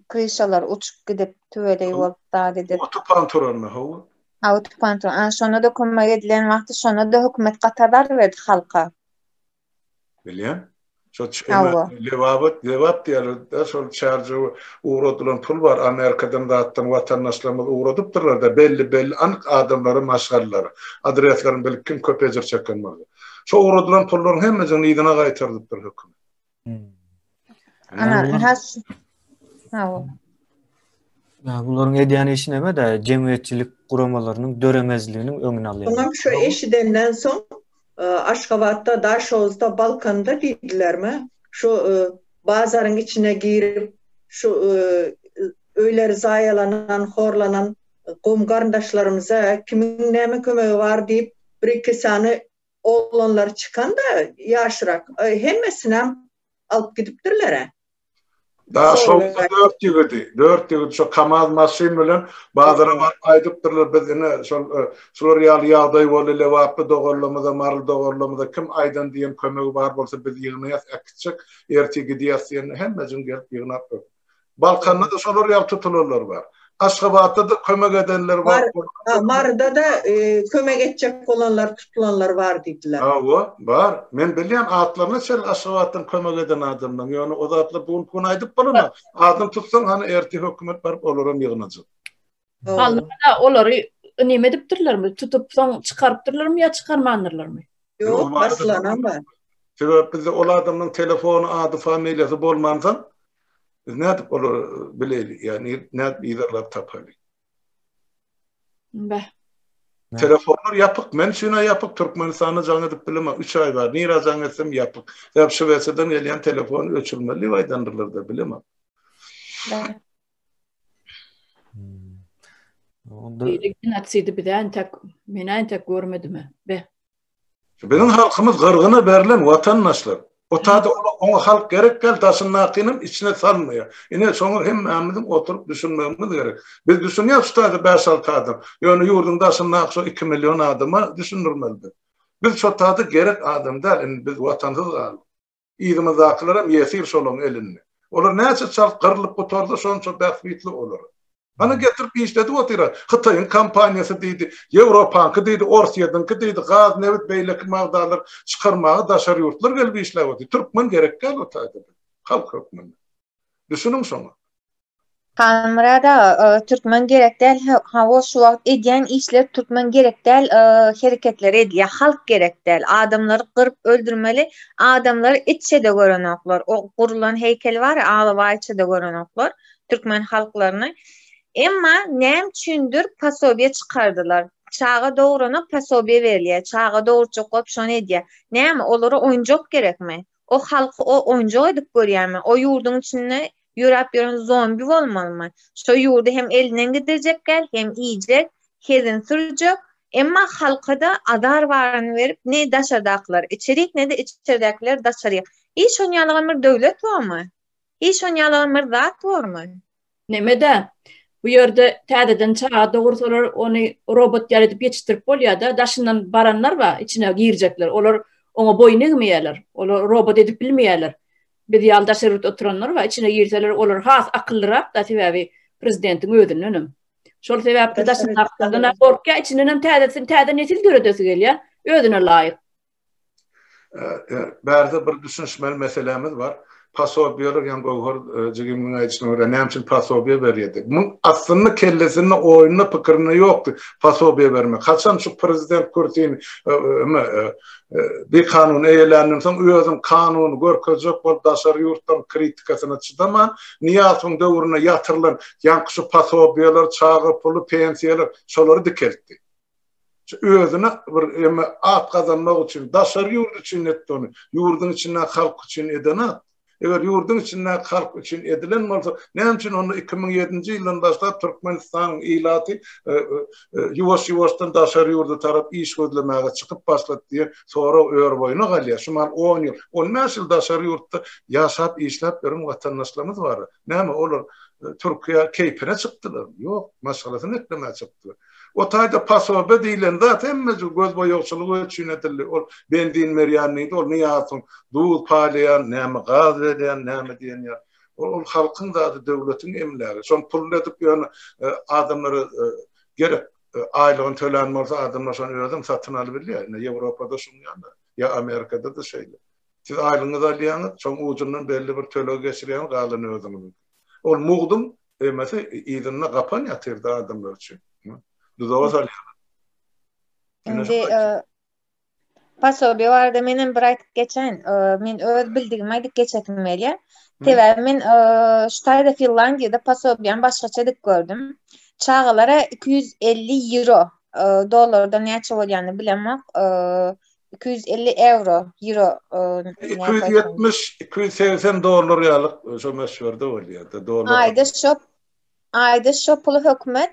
kryşalar uçup gidip tüweleý bolup zat edip. O tupan turanda hawa. Ha o tupan turan. Ana şonda-da kömek edilen wagty şonda-da hökümet gaty azar berdi halka. Bilýän. Şo Lebaba, Lebap diýerler-de, şol Çärjewe ugradylan pul bar, Amerikadan zatdan watandaşlarymyz ugradypdyrlar-da, belli-belli anyk adamlara, maşgalalara, adreslerini bilip kim köp ejir çeken bolsa. Şo ugradylan pullaryň hemmesini yzyna gaýtardypdyr hökümet. Ana, has Hawa. Ya bularyň edýän işi näme-de, jemgyýetçilik guramalarynyň döremezliginiň öňüni alýar. Soňam şu eşidenden soň Aşgabatda, Daşoguzda, Balkanda diýdilermi, şu bazaryň içine girip, şu öýleri zaýalanan, horlanan gom-garyndaşlarymyza kimiň näme kömegi bar diýip, bir-iki sany oglanlar çykan-da ýaşrak, hemmesinem alyp gidipdirler-ä. Daşoguzda dört ýigidi, dört ýigit şo Kamaz maşyn bilen bazara baryp aýdypdyrlar, biz ine şol şular ýaly ýagdaý boldy, lebaply doganlarymyza, maryly doganlarymyza kim aýdan diýen kömegi bar bolsa biz ýygnaýas, äkitjek, ertir gidýäs diýende hemmejigini gelip ýygnap berip. Balkanda-da şolar ýaly tutulanlar bar. Aşgabatda-da kömek edenler bar. Maryda-da kömek etjek bolanlar tutulanlar bar diýdiler. Hawa, bar. Men bilýän atlaryna çenli Aşgabatdan kömek eden adamlaryň. Ýöne o zatlar bu günki gün aýdyp bolanok. Adyny tutsaň hany ertir hökümet baryp olaram ýygnajak. Alnada olary neme edipdirlermi? Tutup soň çykarypdyrlarmy ýa çykarmandyrlarmy? Ýok, basylanam bar. Sebäp bizde ol adamyň telefony, ady, familiýasy bolmansoň, Biz nädip olary bileýli, ýa nädip yzarlap tapaly? Beh. Telefonlar ýapyk, men üçin-ä ýapyk, Türkmenistanda jaň edip bilemok, üç aý bar, nirä jaň etsem ýapyk. Sebäp Şwesiýadan gelýän telefony öçürmeli diýip aýdandyrlar-da, bilemok. Onda Beýle genotsidi biz-ä entek, men-ä entek görmedim-ä. Beh. Biziň halkymyz gyrgyna berlen watandaşlar. O taýda oňa halk gerek däl, daşyndakynam içine salmaýar. Ine, şoňa hemmämiziň oturyp düşünmegimiz gerek. Biz düşünýäris şu taýda bäş-alty adam. Ýöne ýurduň daşyndaky şo iki million adama düşündirmeli biz. Biz şo taýda gerek adam däl, indi biz watansyz galdyk. Yzymyzdakylaram ýesir şolaň elinde. Olar näçe çalt gyrlyp gutarsa şonça bähbitli olara. Hany getirip işledip otyra. Hytaýyň kompaniýasy diýdi, Ýewropaňky diýdi, Orsýetiňki diýdi, gaz, nebit, beýleki magdanlar çykarmaga daşary ýurtlar gelip işläp otyr. Türkmen gerek däl o taýda bize. Halk hökmünde. Düşüniň şoňa. Halmyrat aga, türkmen gerek däl, hawa şu wagt edýän işler türkmen gerek däl hereketleri edýär, halk gerek däl, adamlary gyryp öldürmeli, adamlary itçe-de görenoklar, o gurulan heýkel bar ya alabaýça-da görenoklar türkmen halklaryny. Emma näme üçindir posobiýe çykardylar. Çaga dograna posobiýe berilýär, çaga dogurjak bolup şony edýär. Näme olara oýunjak gerekmi? O halky o oýunjak edip görýärmi? O ýurduň içinde ýöräp ýören zombi bolmalymy? Şo ýurdy hem elinden gidirjek gel, hem iýjek, hezin sürjek, emma halka-da azar baryny berip, ne daşardakylar içerik, ne-de içerdäkiler daşaryk. Hiç şon ýalygam bir döwlet bormy? Hiç şon ýalygam bir zat bormy? Neme-dä, bu ýerde täzeden çaga dogursalar, ony robot ýaly edip ýetişdirip bolýar-da, daşyndan baranlar bar, içine girjekler, olar oňa boýun egmeýärler, olar robot edip bilmeýärler. Biz ýaly daşary ýurtda oturanlar bar, içine girseler, olar has akyllyrak-da, sebäbi prezidentiň özündenem. Şol sebäpli daşyndakylardan gorkýar, içindenem täzesini, täze nesil döredesi gelýär, özüne laýyk. Bärde bir düşünişmeli meselämiz bar. Posobiýalar, ýa Göwher jigimiň aýdyşyna görä, näme üçin posobiýa berýärdi? Muň aslynda kellesinde, oýunda, pikirinde ýokdy posobiýa bermek. Haçan şu prezident kürsini bikanun eýeländen soň özüniň kanuny görkezjek bolup daşary ýurtlaryň kritikasyna çydaman, Nyýazowyň döwründe ýatyrylan ýaňky şu posobiýalar, çaga puly, pensiýalar şolary dikeltdi. Özüne bir eme at gazanmak üçin, daşary ýurt üçin etdi ony. Ýurduň içindäki halk üçin edenok. Eger ýurduň içindäki halk üçin edilen bolsa, näme üçin onda 2007-nji ýyldan başlap Türkmenistanyň ilaty ýuwaş-ýuwaşdan daşary ýurda tarap iş gözlemäge çykyp başlady diýen sorag örboýuna galýar. Şu mahal on ýyl, on bäş ýyl daşary ýurtda ýaşap, işläp ýören watandaşlarymyz bar. Näme olar Türkiýä keýpine çykdylarmy? Ýok, maşgalasyny eklemäge çykdylar. O taýda posobe diýlen zat hemmejik göz boýagçylygy üçin edildi. Ol benzin berýän diýdi, ol Nyýazowyň duz paýlaýan, näme gaz berýän, näme diýen ýaly. Ol halkyň zady, döwletiň emlägi. Şony pully edip ýöne adamlara gerek aýlygyny tölän bolsa adamlar şony özem satyn alybilýär. Ine Ýewropada şuň ýaly, ýa Amerikada-da şeýle. Siz aýlygyňyzy alýaňyz, şoň ujundan belli bir töleg geçirýäňiz, galany özüňiziňki. Ol mugduň emesi yzynda gapan ýatyrdy adamlar üçin. Duzaga salýarlar. Indi Posobiýe barada menem bir aýdyp geçeýin. Men öz bildigimi aýdyp geçesim gelýär. Sebäbi men şu taýda Finlandiýada posobiýany başgaça edip gördüm. Çagalara 250 ýewro, dollardan näçe bolýanyny bilemok. 250 ewro, ýewro 270, 280 dollar ýaly şo möçberde bolýar. Dollar. Aýda şo Aýda şo puly hökümet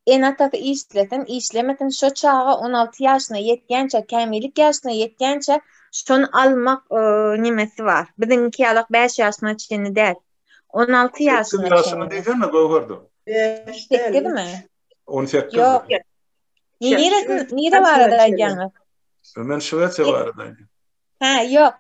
ene-atasy işlesin, işlemesin şo çaga 16 ýaşyna ýetýänçä, kämillik ýaşyna ýetýänçä şony almak nemesi bar. Biziňki ýalak 5 ýaşyna çenli däl. 16 ýaşyna çenli. Ýaşyna diýsene Göwherdi. 8 mi? 18. Ýok. Nire nire barada aýdýaňyz? Men Şwesiýa barada aýdýan. Hä, ýok.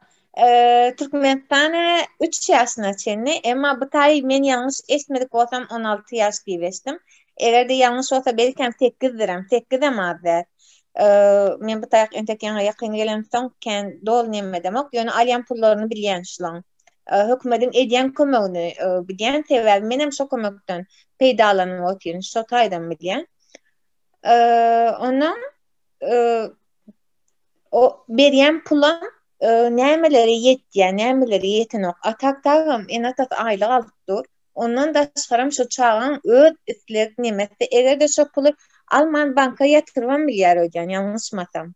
Türkmenistan 3 ýaşyna çenli, emma bu taý men ýalňyş eşitmedik bolsam 16 ýaş diýip eşitdim. Eger-de ýalňyş bolsa belkäm 8-direm, 8-em az däl. Men bu taýak entek ýaňa ýakyn gelemsoň kän doly neme edemok, ýöne alýan pullaryny bilýän şulaň. Hökümediň edýän kömegini bilýän, sebäbi menem şo kömekden peýdalanyp otyryn, şo taýdan bilýän. Ondan O berýän pulam nämelere ýetýär, nämelere ýetenok. A tak tagam ene-atasy aýlyk alyp dur. Ondan daşgaram şo çagaň öz isleg nemesi, eger-de şo puly alman banka ýatyrybam bilýär öýdýän, ýalňyşmasam.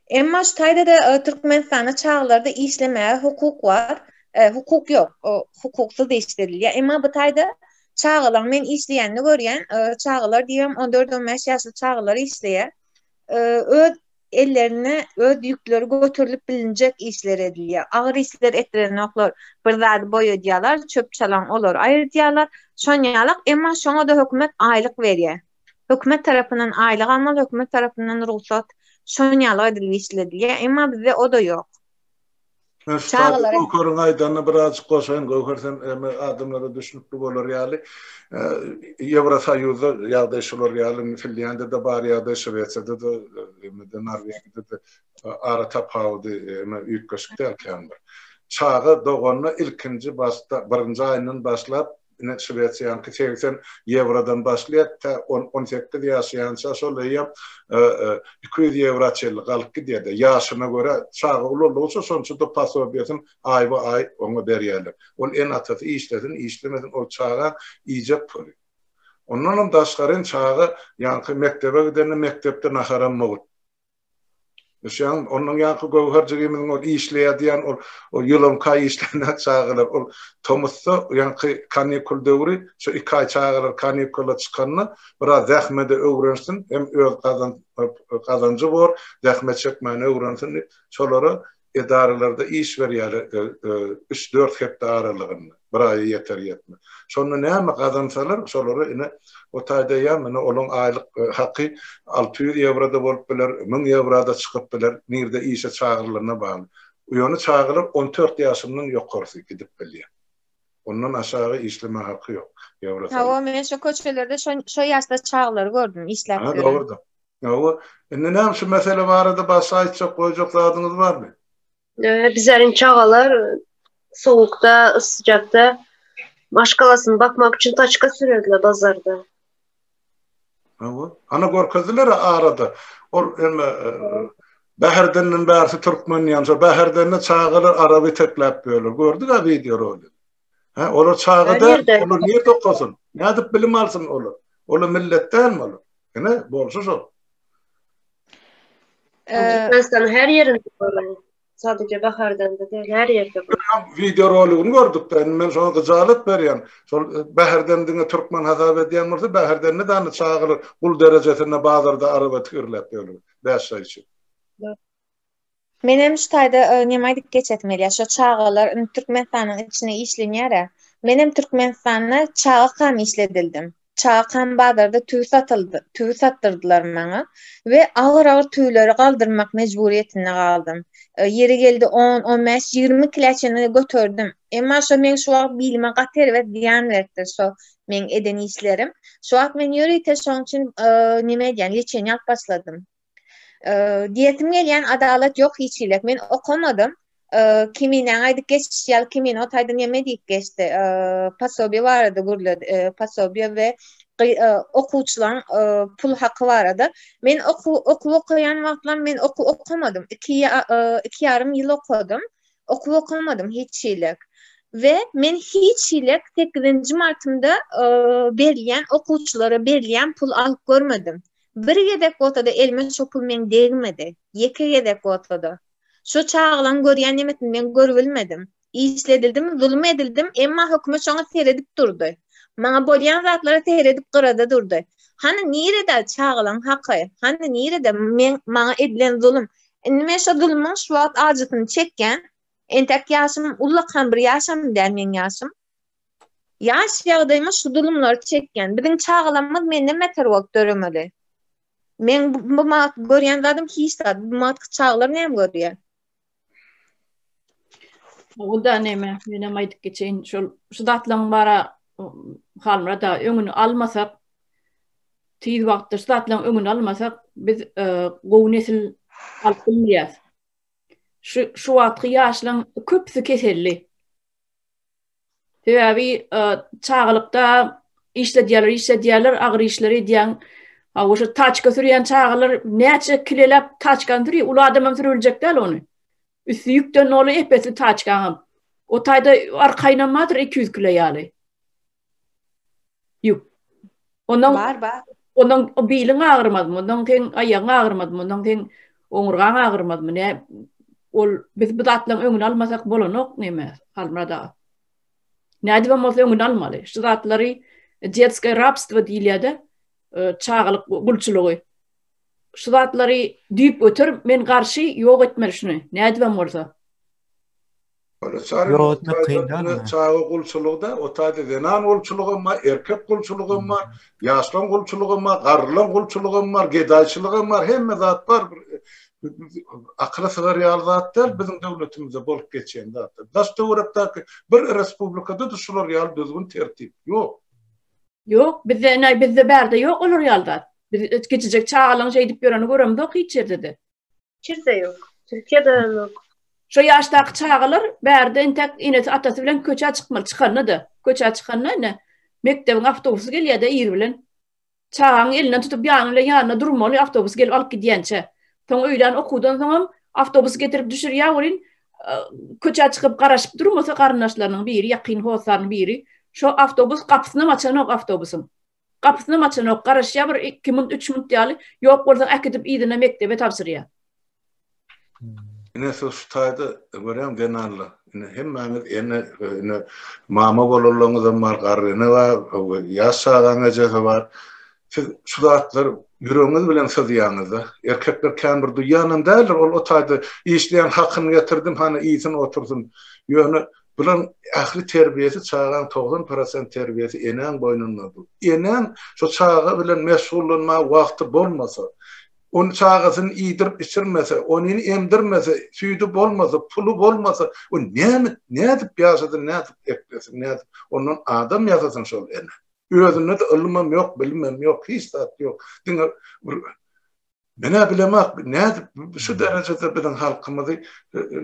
Emma şu taýda-da Türkmenistanda çagalarda işlemäge hukuk bar. Hukuk ýok, hukuksyz işledilýär. Emma bu taýda çagalaň men işleýänini görýän, çagalar diýibem on dört-on bäş ýaşly çagalar işleýär. Öz ellerine öz ýükleri göterilip bilinjek işler edilýär. Agyr işler etdirenoklar. Bir zady boýadýarlar, çöp-çalaň olary aýyrdýarlar. Şonýalak, emma şoňa-da hökümet aýlyk berýär. Hökümet tarapyndan aýlyk almaly, hökümet tarapyndan rugsat. Şonýalak edilip işledilýär. Emma bizde o-da ýok. Men şu taýda Göwheriň aýdanyna birazjyk goşaýyn. Göwher sen eme adamlara düşnükli bolar ýaly Ýewrosoýuzda ýagdaý şular ýaly, Finlýandiýada bar ýagdaý, Şwesiýada-da, emede Norwegiýada-da ara tapawudy eme üýtgeşik däl kän bir. Çaga doganda ilkinji başda birinji aýyndan başlap Ine, Şwesiýanyňky 80 ýewrodan başlaýar, tä 18 ýaşaýança şol eýýäm 200 ýewra çenli galyp gidýär-de. Ýaşyna görä, çaga ulaldygyça şonça-da posobiýesini aýba-aý oňa berýärler. Ol ene-atasy işlesin, işlemesin, ol çagaň iýjek puly. Ondanam daşgaryn çaga ýaňky mekdebe gidende mekdepde naharam mugt. Düşýäňmi? Ondan ýaňky Göwher jigimiziň ol işleýär diýen ol ol ýylanka işlänä çagalar ol tomusda ýaňky kanikul döwri şu iki aý çagalar kanikula çykanda biraz zähmede öwrensin hem öz gazan gazanjy bor zähmet çekmäni öwrensin diýip şolara edaralarda iş berýärler üç-dört hepde aralygynda, bir aýa ýeter-ýetmez. Şonda näme gazansalar, şolara ine, o taýda ýa ine olaň aýlyk haky 600 ýewro-da bolup biler, 1000 ýewro-da çykyp biler, nirde işe çagyrylanyna bagly. Ýöne çagalar 14 ýaşyndan ýokarsy gidip bilýär. Ondan aşagy işleme haky ýok Ýewrosoýuz. Hawa, men şo köçelerde şo şo ýaşda çagalary gördüm işläp ýören. Dogrudyr. Hawa. Indi näme şu mesele barada başga aýtjak goýjak zadyňyz barmy? Bizleriň çagalar sowukda, yssyjakda maşgalasyny bakmak üçin taçka sürerdiler bazarda. Hawa. Ana görkezdiler arada. Ol eme Bäherdenden bärsi türkmen diýen şo Bäherdende çagalar araba itekläp ýörler. Gördük-ä wideo rolik. Hä, olar çaga däl, olar nirde okasyn? Nädip bilim alsyn olar? Olar millet dälmi olar? Ine, bolşy şol. Türkmenistanyň her ýerinde bar. Sadece Bahardanda däl, her ýerde bar. Video roligini gördük-de, indi men şoňa gyjalat berýän. Şol Bäherden diňe türkmen hasap edýän bolsa, Bäherdende dany çagalar gul derejesinde bazarda araba tigirläp ýörler, bäş aý üçin. Menem şu taýda neme aýdyp geçesim gelýär, şo çagalar indi Türkmenistanyň içinde işlenýär-ä. Menem Türkmenistanda çagakam işledildim. Çagakam bazarda tüwi satyldy, tüwi satdyrdylar maňa we agyr-agyr tüwileri galdyrmak mejburyýetinde galdym. Ýeri geldi on, on bäş, 20 kilä çenli göterdim. Emma şo meň şu wagt bilime gaty erbet zyýan beripdir şo meň eden işlerim. Şu wagt men ýörite şoň üçin neme edýän, leçeniýe alyp başladym. Diýesim gelýän adalat ýok hiç hili. Men okamadym. Kiminäň aýdyp geçişi ýaly Kimine o taýda neme diýip geçdi. Posobiýe barada gürledi. Posobiýe we okuwçylaryň pul haky barada. Men okuw okuw okaýan wagtlarym men okuw okamadym. 2 2 ýarym ýyl okadym. Okuw okamadym hiç hili. We men hiç hili 8-nji martymda berilýän okuwçylara berilýän pul alyp görmedim. Bir gezek bolsa-da elime şo pul meň degmedi. Ýeke gezek bolsa-da. Şo çagalaň görýän nemesini men görübilmedim. Işledildim, zulum edildim, emma hökümet şoňa seredip durdy. Maňa bolýan zatlara seredip gyrada durdy. Hany nirede çagalaň haky? Hany nirede meň maňa edilen zulum? Indi men şo zulumyň şu wagt ajysyny çekýän. Entek ýaşym ullakan bir ýaşam däl meň ýaşym. Ýaş ýagdaýyma şu zulumlary çekýän. Biziň çagalarymyz menden beter bolup döremeli. Meň bu wagt görýän zadym hiç zat. Bu wagtky çagalar näme görýär? O da näme, menem aýdyp geçeýin. Şol şu zatlaryň bara Halmyrat aga öňüni almasak, tiz wagtda şu zatlaryň öňüni almasak, biz e, gowy nesil alyp bilmeýäris. Şu şu wagtky ýaşlaryň köpüsi keselli. Sebäbi çagalykda işledýärler, işledýärler, agyr işleri edýän. Ha, oşa taçka sürýän çagalar näçe kileläp taçkany sürýär, uly adamam sürübiljek däl ony. Üsti ýükden doly epesli taçkaňam. O taýda arkaýynam bardyr 200 kilo ýaly. Ýük. Ondan Bar, bar. Ondan biliň agyrmazmy? Ondan seň aýagyň agyrmazmy? Ondan seň oňurgaň agyrmazmy? Ne ol biz bu zatlaryň öňüni almasak bolanok neme Halmyrat aga. Nädibem bolsa öňüni almaly. Şu zatlary detskoý rabstwo diýilýär-de, e, çagalyk gulçulygy. Şu zatlary düýp göter, men garşy ýok etmeli şuny. Nädibem bolsa. Ýok etmek kyn dälmi? Çaga gulçulygy-da, o taýda zenan gulçulygam bar, erkek gulçulygam bar, ýaşlaň gulçulygam bar, garrylaň gulçulygam bar, gedaýçylygam bar, hemme zat bar. Akyla sygar ýaly zat däl biziň döwletimizde bolup geçýän zatlar. Daş-töwerekdäki bir respublikada-da şular ýaly düzgün-tertip ýok. Ýok, bizde ine bizde bärde ýok olar ýaly zat. Biz kiçijek çagalaryň şeýdip ýöreni göremzok hiç ýerde-de. Hiç ýerde ýok. Türkiýede hem ýok. Şo ýaşdaky çagalar bärde entek enesi atasy bilen köçä çykmaly, çykanda-da, köçä çykanda ine mekdebiň awtobusy gelýär-de ir bilen. Çagaň elinden tutup ýany bilen ýanynda durmaly awtobus gelip alyp gidýänçä. Soň öýlän okuwdan soňam awtobus getirip düşürýär welin köçä çykyp garaşyp durmasa garyndaşlarynyň biri, ýakyn hossarynyň biri şo awtobus gapysynam açanok awtobusyň. Gapysynam açanok, garaşýar bir iki munt, üç munt ýaly, ýok bolsa äkidip yzyna mekdebe tabşyrýar. Ine siz şu taýda görýän zenanlar, ine hemmäňiz ene, ine mama bolanlaryňyzam bar, garry ene bar, ýaş çagaň ejesi bar. Siz şu zatlary ýüregiňiz bilen syzýaňyzda. Erkekler kän bir duýýanam däldir, ol o taýda işleýän hakyny getirdim, hany iýsin otursyn. Ýöne Bularyň ähli terbiýesi çagaň 90 prosent terbiýesi enäň boýnunda dur. Enäň şo çaga bilen meşgullanmaga wagty bolmasa, ony çagasyny iýdirip içirmese, onyny emdirmese, süýdi bolmasa, puly bolmasa, o näme nädip ýaşasyn, nädip eklesin, nädip ondan adam ýasasyn şol ene. Özünde-de ylymam ýok, bilimem ýok, hiç zat ýok. Diňe bir Men-ä bilemok, nädip şu derejede biziň halkymyzy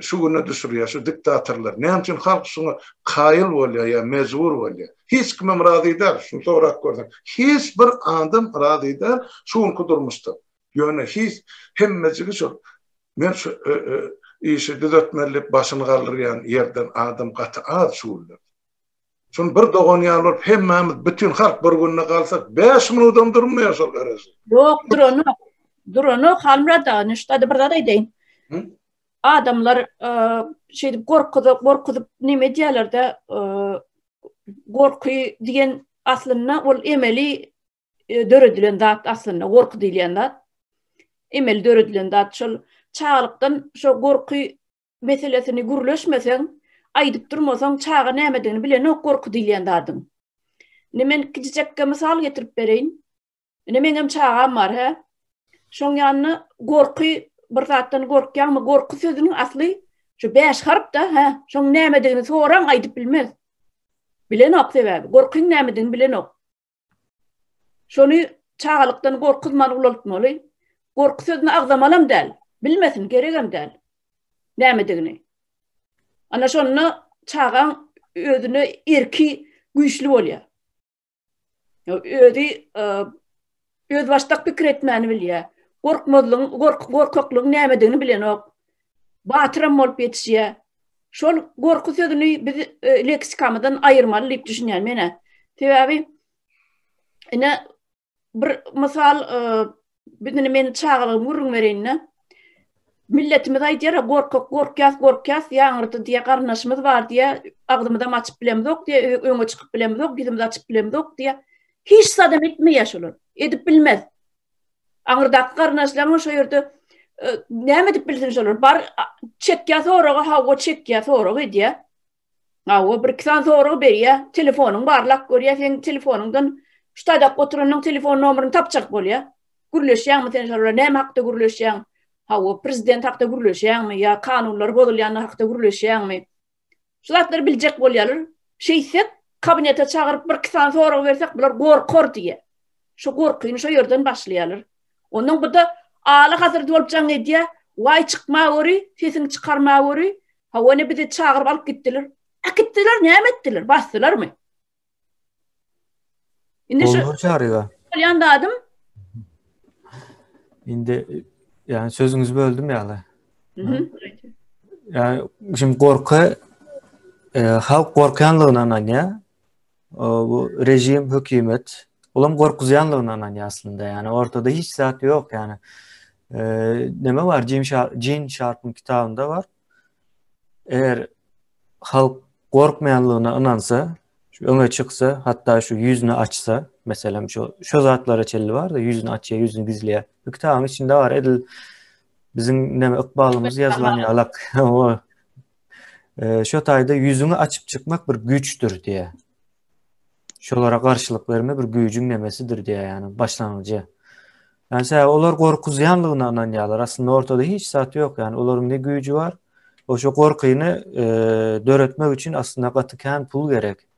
şu güne düşürýär şu diktatorlar. Näme üçin halk şuňa kaýyl bolýar ýa mejbur bolýar? Hiç kimem razy däl, şuny sorap görseň. Hiç bir adam razy däl şu günki durmuşda. Ýöne hiç hemmejigi şol men şu işi düzetmeli diýip başyny galdyrýan ýerden adam gaty az şu günler. Şuny bir dogan ýaly bolup hemmämiz bütin halk bir günde galsak 5 minudam durmaýar şol režim. Ýok duranok. Duranok Halmyrat aga indi şu taýda bir zat aýdaýyn. Adamlar şeýdip gorkuzyp gorkuzyp neme edýärlerde gorky diýen aslynda ol emeli döredilen zat aslynda gorky diýilýän zat. Emeli döredilen zat şol çagalykdan şo gorky meselesini gürleşmeseň, aýdyp durmasaň çaga nämedigini bilenok gorky diýilýän zadyň. Indi men kiçijekge mysal getirip bereýin. Ine meňem çagam bar hä. Şoň ýanyna gorky bir zatdan gorkýaňmy? Gorky sözüniň asly şu bäş harp-da hä. Şoň nämedigini soraň aýdyp bilmez. Bilenok sebäbi. Gorkyň nämedigini bilenok. Şony çagalykdan gorkuzman ulaltmaly. Gorky sözüni agzamalam däl. Bilmesin, geregem däl. Nämedigini. Ana şonda çagaň özüne erki güýçli bolýar. Özi özbaşdak pikir etmäni bilýär. Gorkmazlygyň, gork, gorkaklygyň nämedigini bilenok. Batyram bolup ýetişýär. Şol gorky sözüni biz leksikamyzdan aýyrmaly diýip düşünýän men-ä. Sebäbi ine Bir mysal, biz indi men çagalygymy gürrüň bereýin-de. Milletimiz aýdýar, gorkak, gorkýas, gorkýas, ýaňyrdy diýýär, garyndaşymyz bar diýýär, agzymyzam açyp bilemzok diýýär, öňe çykyp bilemzok, ýüzümizi açyp bilemzok diýýär. Hiç zadam etmeýär şolar. Edip bilmez. Aňyrdaky garyndaşlaryň şo ýerde näme edip bilsin şolar? Bar çekýär soraga, hawa çekýär, sorag edýär. Hawa, bir iki sany sorag berýär, telefonyňy barlap görýär, seň telefonyňdan şu taýda oturanyň telefon nomerini tapjak bolýar. Gürleşýäňmi sen şolar bilen, näme hakda gürleşýäň? Hawa, prezident hakda gürleşýäňmi ýa kanunlar bozulýany hakda gürleşýäňmi? Şu zatlary biljek bolýarlar. Şeýtsek, kabinete çagyryp bir iki sany sorag bersek, bular gorkar diýýär. Şu gorkyny şo ýerden başlaýarlar. Ondan bu-da ala hasyrdy bolup jaň edýär. Waý çykma göri, sesiňi çykarma göri. Hawa ine bizi çagyryp alyp gitdiler. Äkitdiler, näme etdiler? Basdylarmy? Indi şu çaryga. Bolýan zadym. Indi ýani sözüňizi böldüm ýaly. Ýani şimdi gorky e, halk gorkýanlygyna ynanýar. Bu rejim, hökümet olam gorkuzýanlygyna ynanýar aslynda. Ýani ortada hiç zat ýok ýani. E, neme bar? Jim Sharp, Jim Sharp'yň kitabynda bar. Eger halk gorkmaýanlygyna ynansa, şu öňe çyksa, hatda şu ýüzüni açsa, meselem şu şu zatlara çenli bar-da, ýüzüni açýar, ýüzüni gizleýär. Bu kitabyň içinde bar, edil biziň näme ykbalymyz ýazylan ýalak. E, şu taýda ýüzüňi açyp çykmak bir güýçdür diýär. Şolara garşylyk berme bir güýjüň nemesidir diýär, ýani başlangyjy. Ýani sebäbi olar gorkuzýanlygyna ynanýarlar. Aslynda ortada hiç zat ýok, ýani olaryň ne güýji bar? O şu gorkyny e, döretmek üçin aslynda gaty kän pul gerek.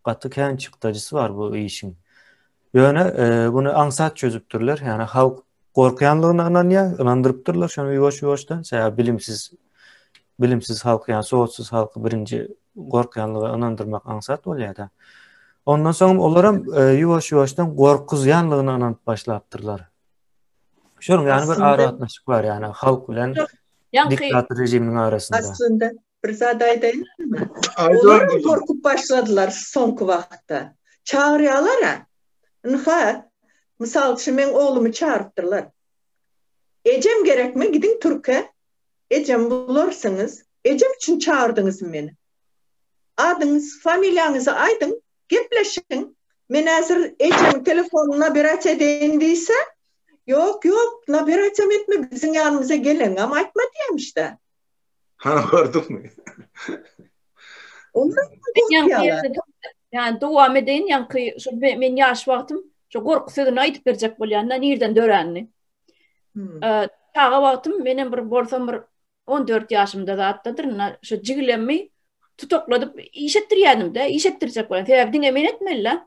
Gaty kän çykdajysy bar bu işiň. Ýöne e, buny aňsat çözüpdirler. Ýani halk gorkýanlygyna ynanýar, ynandyrypdyrlar şony ýuwaş-ýuwaşdan. Sebäbi bilimsiz bilimsiz halk, ýani sowatsyz halky birinji gorkýanlyga ynandyrmak aňsat bolýar-da. Ondan soň olaram e, ýuwaş-ýuwaşdan gorkuzýanlygyna ynanyp başlapdyrlar. Şonuň ýaly bir aragatnaşyk bar, ýani halk bilen diktator režiminiň arasynda. Aslynda bir zat aýdaýynmy? Olar gorkup başladylar soňky wagtda. Çagyrýarlar-a. Ynha, mysal üçin meň oglumy çagyrypdyrlar. Ejem gerekmi, gidiň türke. Ejem bularsyňyz. Ejem üçin çagyrdyňyzmy meni? Adyňyz, familiýaňyzy aýdyň, gepleşiň. Men häzir ejemiň telefonyny nabirać edeýin diýse, Ýok, ýok, nabiraçam etme, biziň ýanymyza geleňem aýtma diýýämiş-dä. Hany gördükmi? Ýani dowam edeýin ýaňky şu men ýaş wagtym şu gorky sözüni aýdyp berjek bolýan-da nirden döränini. Hmm. Çaga wagtym menem bir bolsam bir 14 ýaşymda zatdadyr. Şu jigilemmi tutakladyp iş etdirýärdim-de, iş etdirjek bolýan. Sebäbi diňe men etmeli-de.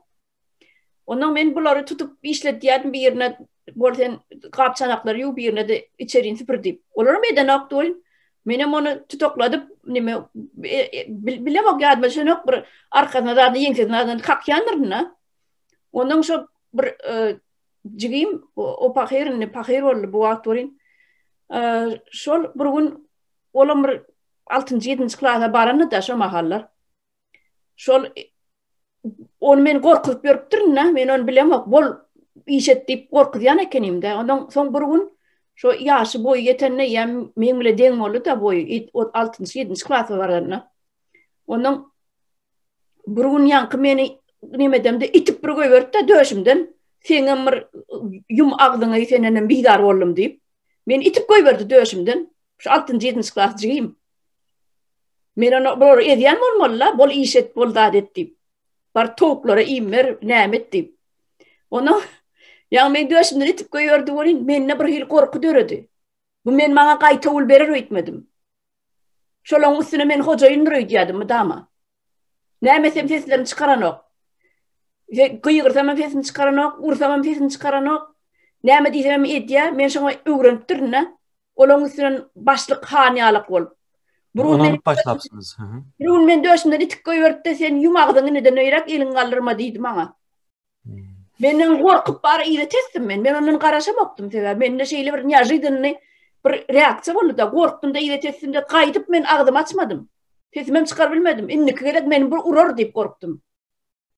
Ondan men bulary tutup işletýärdim birine bol sen gap çanaklary ýuw birine de içerini süpür diýip. Olaram edenokdy welin. Menem ony tutakladyp nime e, e, bilemok ýadyma düşenok bir arkasyna zadyny ýeňsesine zadyny kakýandyryn-da. Ondan şo bir e, jigim o pahyr indi pahyr boldy bu wagt welin. Şol bir gün olam bir 6-njy 7-nji klasa baranyda şo mahallar. Şol ony men gorkuzyp ýörüpdirin-de, men ony bilemok, bol iş et diýip gorkuzýan ekenim-de. Ondan soň bir gün şo ýaşy boýy ýetende ýa meň bile deň boldy-da boýy, altynjy, ýedinji klasa baranda. Ondan bir gün ýaňky meni nemedemde itip bir goýberdi-de döşümden, seňem bir ýum agzyňy sendenem bizar boldum diýip. Meni itip goýberdi döşümden. Şu altynjy, ýedinji klas jigim. Men ony bulary ezýän bolmaly-la, bol iş et, bol zat et diýip. Bar towuklara iým ber, näme et diýip. Ondan ýaňy meň döşümden itip goýberdi welin, mende bir hili gorky döredi. Bu men maňa gaýtawul berer öýtmedim. Şolaň üstüne men hojaýyndyr öýdýärdim mydama. Näme etsem seslerini çykaranok. Gygyrsam hem sesini çykaranok, ursam hem sesini çykaranok. Näme diýsemem edýär. Men şoňa öwrenipdirin-de. Olaň üstünden başlyk han ýalak bolup. Bir gün men başlapsyňyz. Bir gün men döşümden itik goýberipdi, sen ýum agzyňy neden öýräk eliňi galdyrma diýdi maňa. Hmm. Menden gorkup bar yza tesdim men. Men ondan garaşamokdym sebäbi mende şeýle bir neožidanny bir reaksiýa boldy-da, gorkdum da yza tesdim de gaýdyp men agzymy açmadym. Sesimem çykaryp bilmedim. Indiki gezek meni bir urar diýip gorkdum.